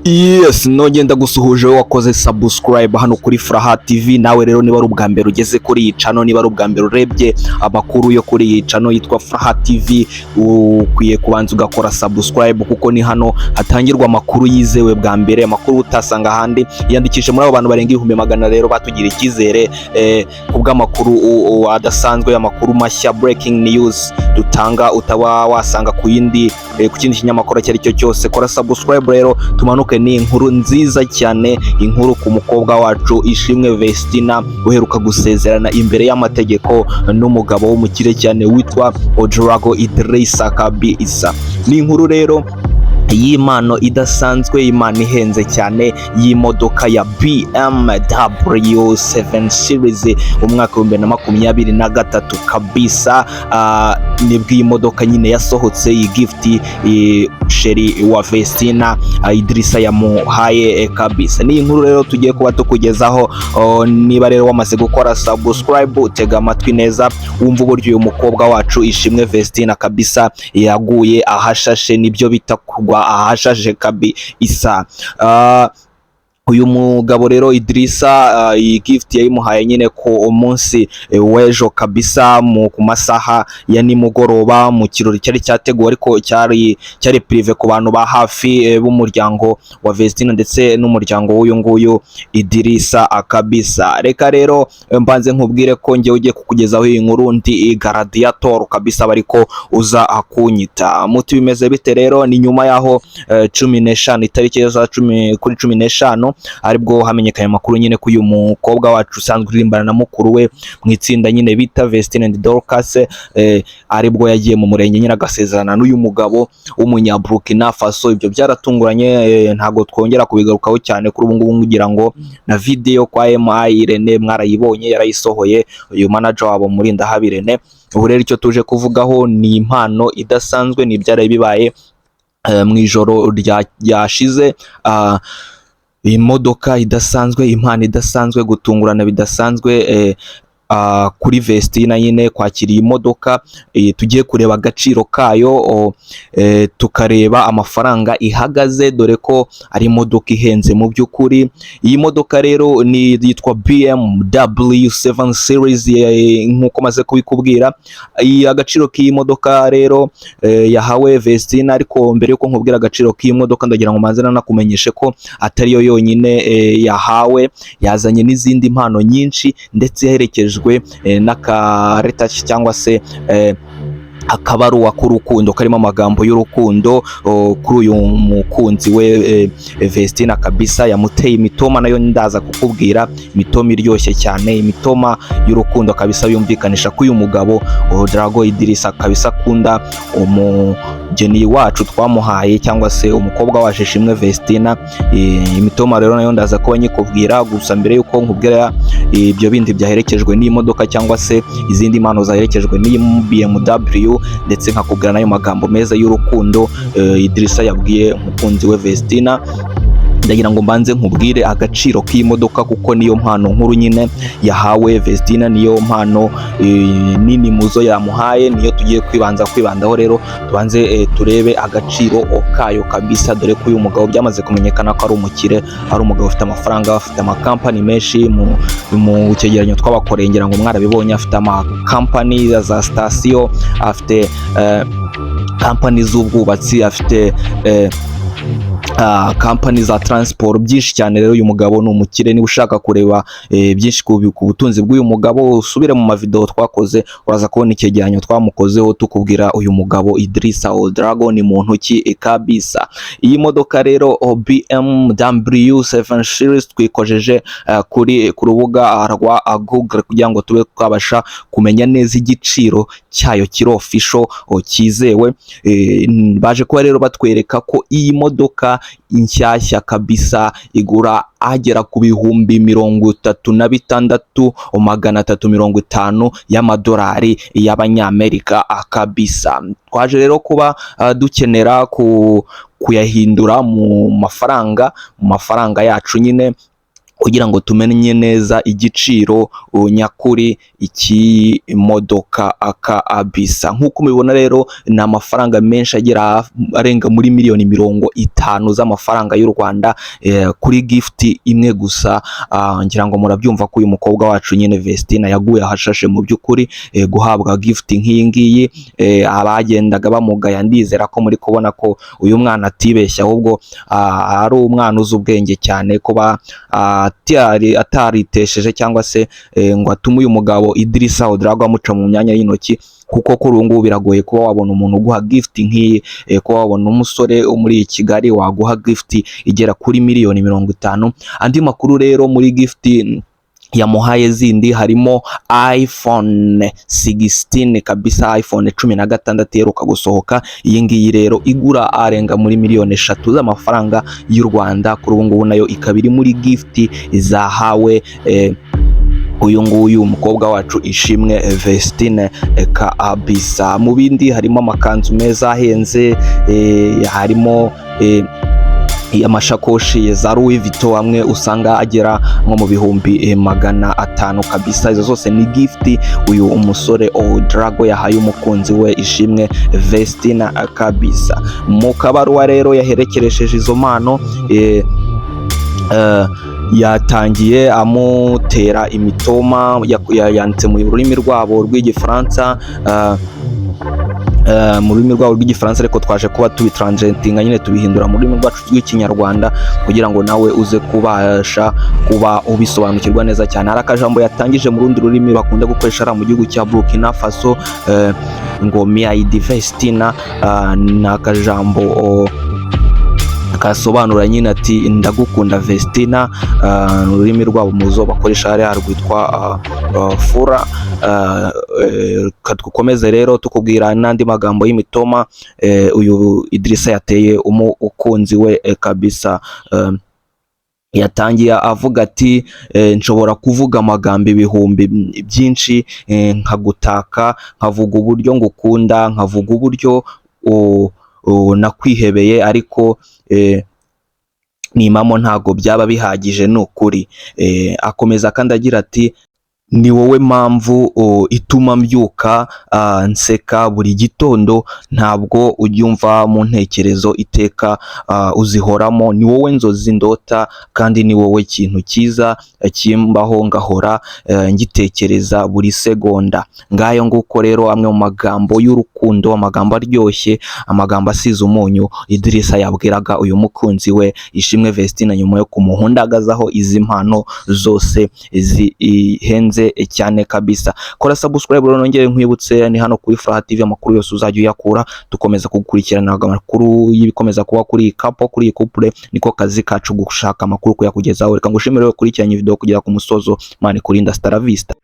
Yes, nongeye ndagusuhuje wowe wakoze subscribe hano kuri Furaha TV. Nawe rero niba ari ubwa mbere ugeze kuri iyi channel, niba ari ubwa mbere urebye amakuru yo kuri iyi channel yitwa Furaha TV, ukwiye kubanza ugakora subscribe kuko ni hano hatangirwa amakuru yizewe bwa mbere, amakuru utasanga ahandi. Yandikishe muri abo bantu barenga 100,000 rero batugira icyizere ku bw'amakuru adasanzwe, amakuru mashya, breaking news dutanga utaba wasanga ku yindi ku kindi kinyamakuru icyo ari cyo cyose. Kora subscribe rero tumanuke. Ni inkuru nziza cyane, inkuru ku mukobwa wacu Ishimwe Vestina uheruka gusezerana imbere y'amategeko n'umugabo w'umukire cyane witwa Odrago Idrissa kabisa. Ni inkuru rero y'impano idasanzwe, impano ihenze cyane y'imodoka ya BMW 7 Series umwaka 2023 kabisa. Nibwo iyi modoka nyine yasohotse, iyi gift chéri wa Vestina Idrissa yamuhaye kabisa. Ni inkuru rero tugiye kuba tukugezaho. Niba rero wamaze gukora subscribe, utega amatwi neza wumva uburyo uyu mukobwa wacu Ishimwe Vestina kabisa yaguye ahashashe, nibyo bita kugwa ahashashe kabisa. Uyu mugabo rero Idrissa, iyi gift yayimuhaye nyine ku umunsi w'ejo kabisa mu ku masaha ya nimugoroba, mu kirori cyari cyateguwe ariko cyari privé ku bantu ba hafi b'umuryango wa Vestina ndetse n'umuryango w'uyu nguyu Idrissa kabisa. Reka rero mbanze nkubwire ko njyewe ugiye kukugezaho iyi nkuru ndi Gladiator kabisa, bariko uza akunyita muti bimeze bite. Rero ni nyuma yaho 15, itariki za 10 kuri 15, aribwo hamenyekanye amakuru nyine ko uyu mukobwa wacu usanzwe uririmbana na mukuru we mu itsinda nyine bita Vestine and Dorcas, aribwo yagiye mu murenge nyine agasezerana n'uyu mugabo w'umunya Burkina Faso. Ibyo byaratunguranye, ntabwo twongera kubigarukaho cyane kuri ubu ngubu, ngira ngo na video kwa MI Irene mwarayibonye, yarayisohoye, uyu manager wabo Murindahabi Irene. Ubu rero icyo tuje kuvugaho ni impano idasanzwe, ni ibyaraye bibaye mu ijoro ryashize. Imodoka idasanzwe, impano idasanzwe, gutungurana bidasanzwe kuri Vestina nyine kwakira iyi modoka. Tugiye kureba agaciro kayo, tukareba amafaranga ihagaze, dore ko ari imodoka ihenze mu by'ukuri. Iyi modoka rero ni yitwa BMW 7 Series, nk'uko maze kubikubwira. Iyi agaciro k'iyi modoka rero yahawe Vestina. Ariko mbere yuko nkubwira agaciro k'iyi modoka, ndagira ngo manze nanakumenyeshe ko atari yo yonyine yahawe, yazanye n'izindi mpano nyinshi ndetse yaherekejwe n'akareta cyangwa se akabaruwa k'urukundo karimo amagambo y'urukundo kuri uyu mukunzi we Vestina kabisa. Yamuteye imitoma, nayo ndaza kukubwira, imitoma iryoshye cyane, imitoma y'urukundo kabisa, yumvikanisha ko uyu mugabo Drago Idrissa kabisa akunda umugeni wacu twamuhaye cyangwa se umukobwa wacu Ishimwe Vestina. Imitoma rero nayo ndaza kuba nyikubwira. Gusa mbere yuko nkubwira ibyo bindi byaherekejwe n'imodoka cyangwa se izindi mpano zaherekejwe n'iyi BMW, ndetse nkakubwira n'ayo magambo meza y'urukundo Idrissa yabwiye umukunzi we Vestina, ndagira ngo mbanze nkubwire agaciro k'iyi modoka, kuko niyo mpano nkuru nyine yahawe Vestina, niyo mpano nini muzo yamuhaye, niyo tugiye kwibandaho. Rero tubanze turebe agaciro kayo kabisa, dore ko uyu mugabo byamaze kumenyekana ko ari umukire, ari umugabo ufite amafaranga, afite amakampani menshi. Mu cyegeranyo twabakoreye ngira ngo mwarabibonye, afite amakampani za sitasiyo, afite kampani z'ubwubatsi, afite kampani za transport, byinshi cyane. Rero uyu mugabo ni umukire. Niba ushaka kureba byinshi ku butunzi bw'uyu mugabo, usubire mu mavideo twakoze, uraza kubona icyegeranyo twamukozeho tukubwira uyu mugabo Idrissa Ouedraogo ni muntu ki kabisa. Iyi modoka rero BMW 7 Series twikojeje kuri ku rubuga rwa Google kugira ngo tube twabasha kumenya neza igiciro cyayo kiri official, cyizewe. Baje kuba rero batwereka ko iyi modoka inshyashya kabisa igura agera ku 36,350 y'amadolari y'Abanyamerika kabisa. Twaje rero kuba dukenera kuyahindura mu mafaranga yacu nyine. Kugira ngo tumenye neza igiciro nyakuri iki modoka kabisa. Nk'uko mubibona rero, ni amafaranga menshi agera arenga muri miliyoni 50 z'amafaranga y'u Rwanda kuri gift imwe gusa. Ngira ngo murabyumva ko uyu mukobwa wacu nyine Vestina yaguye ahashashe mu by'ukuri guhabwa gift nk'iyi ngiyi. Abagendaga bamugaya, ndizera ko muri kubona ko uyu mwana atibeshya, ahubwo ari umwana uzi ubwenge cyane, kuba ataritesheje cyangwa se ngo atume uyu mugabo Idrissa Ouedraogo amuca mu myanya y'intoki, kuko kuri ubu ngubu biragoye kuba wabona umuntu uguha gift nk'iyi, kuba wabona umusore wo muri Kigali waguha gift igera kuri miliyoni 50. Andi makuru rero, muri gift yamuhaye zindi harimo iPhone 16 kabisa, iPhone 16 iheruka gusohoka. Iyi ngiyi rero igura arenga muri miliyoni 3 z'amafaranga y'u Rwanda. Kuri ubu ngubu nayo ikaba iri muri gift zahawe uyu nguyu umukobwa wacu Ishimwe Vestine kabisa. Mu bindi harimo amakanzu meza ahenze, harimo amashakoshi za Louis Vuitton, amwe usanga agera nko mu bihumbi 500 kabisa. Izo zose ni gift uyu umusore Ouedraogo yahaye umukunzi we Ishimwe Vestina kabisa. Mu kabaruwa rero yaherekeresheje izo mpano, yatangiye amutera imitoma, yanditse mu rurimi rwabo rw'Igifaransa, mu rurimi rwabo rw'Igifaransa, ariko twaje kuba tubitranslatinga nyine, tubihindura mu rurimi rwacu rw'Ikinyarwanda kugira ngo nawe uze kubasha kuba ubisobanukirwa neza cyane. Hari akajambo yatangije mu rundi rurimi bakunda gukoresha hariya mu gihugu cya Burkina Faso, ngo "Miaidi Vestina", ni akajambo kasobanura nyine ati "Ndagukunda Vestina", ni ururimi rwabo muzo bakoresha hariya rwitwa fura. Dukomeze rero tukubwira n'andi magambo y'imitoma uyu Idrissa yateye umukunzi we kabisa. Yatangiye avuga ati "Nshobora kuvuga amagambo ibihumbi byinshi, nkagutaka, nkavuga uburyo ngukunda, nkavuga uburyo nakwihebeye, ariko nimamo ntago byaba bihagije, ni ukuri." Akomeza kandi agira ati "Ni wowe mpamvu ituma mbyuka nseka buri gitondo, ntabwo ujya umva mu ntekerezo, iteka uzihoramo, ni wowe nzozi ndota kandi ni wowe kintu cyiza kimbaho, ngahora ngitekereza buri segonda." Ngayo nguko rero amwe mu magambo y'urukundo, amagambo aryoshye, amagambo asize umunyu Idrissa yabwiraga uyu mukunzi we Ishimwe Vestina nyuma yo kumuhundagazaho izi mpano zose zihenze cyane kabisa. Kora subscribe rero, nongere nkwibutse, ni hano kuri Furaha TV amakuru yose uzajya uyakura. Dukomeza kugukurikirana amakuru y'ibikomeza kuba kuri iyi couple, kuri iyi couple. Niko kazi kacu, gushaka amakuru, kuyakugezaho. Reka ngushimire rero ukurikiranye video kugera ku musozo. Mani kurinda, hasta la vista.